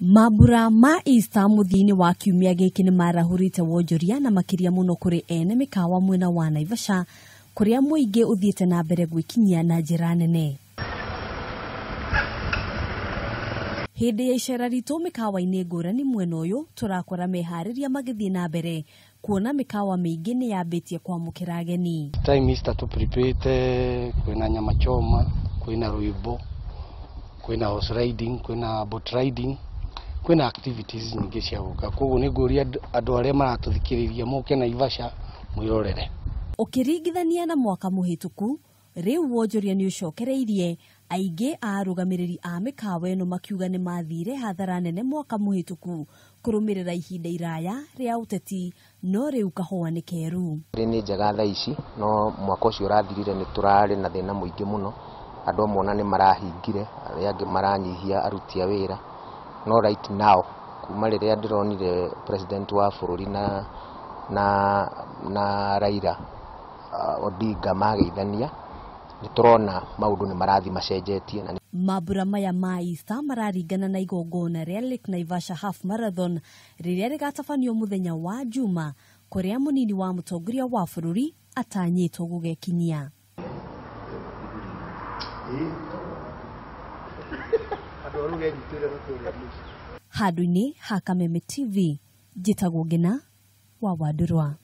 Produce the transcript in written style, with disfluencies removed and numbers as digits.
Mambura ma Easter mũthia-inĩ wa kiumia gĩkĩ nĩ marahũrĩte wonjoria na makĩria mũno kũrĩ ene mĩkawa mwena wa Naivasha, kũrĩa mũingĩ ũthiĩte na mbere gwĩkinyia na njĩra nene. Hĩndĩ ya icera ritũ mĩkawa-inĩ ngũrani mwena ũyũ, tũrakora meharĩria magĩthiĩ na mbere kuona mĩkawa mĩingĩ nĩ yambĩtie kwamũkĩra ageni. Time Easter tũprepare kwĩna nyama choma, kwĩna rwĩmbo, kwĩna horse riding, kwĩna boat riding, kwĩna activities nyingĩ cia gũka. Koguo nĩ ngũria andũ arĩa maratũthikĩrĩria moke Naivasha mwĩrorere. Ũkĩringithania na mwaka mũhĩtũku, rĩu wonjoria nĩ ũcokereirie. Aingĩ a arũgamĩrĩri a mĩkawa ĩno makiuga nĩ mathire hathara nene mwaka mũhĩtũku kũrũmĩrĩra ihinda iraya rĩa ũteti, no rĩu kahũa nĩ keru. Nĩ njega thaa ici, no mwaka ũcio ũrathirire nĩ tũrarĩ na thĩna mũingĩ mũno. Andũ amwe ona nĩ marahingire, arĩa angĩ maranyihia aruti a wĩra. No right now, kuma rĩrĩa ndĩronire president wa bũrũri na Raila Odinga mageithania, nĩ tũrona maũndũ nĩ marathiĩ macenjetie. Mambura maya ma Easter mararingana na igongona rĩa Lake Naivasha Half Marathon rĩrĩa rĩgatabanio mũthenya wa Juma, kũrĩa mũnini wa mũtongoria wa bũrũri atanyĩtwo gũgekinyia. Handũ-inĩ ha Kameme TV, njĩtagwo Ngina wa Wandũrwa.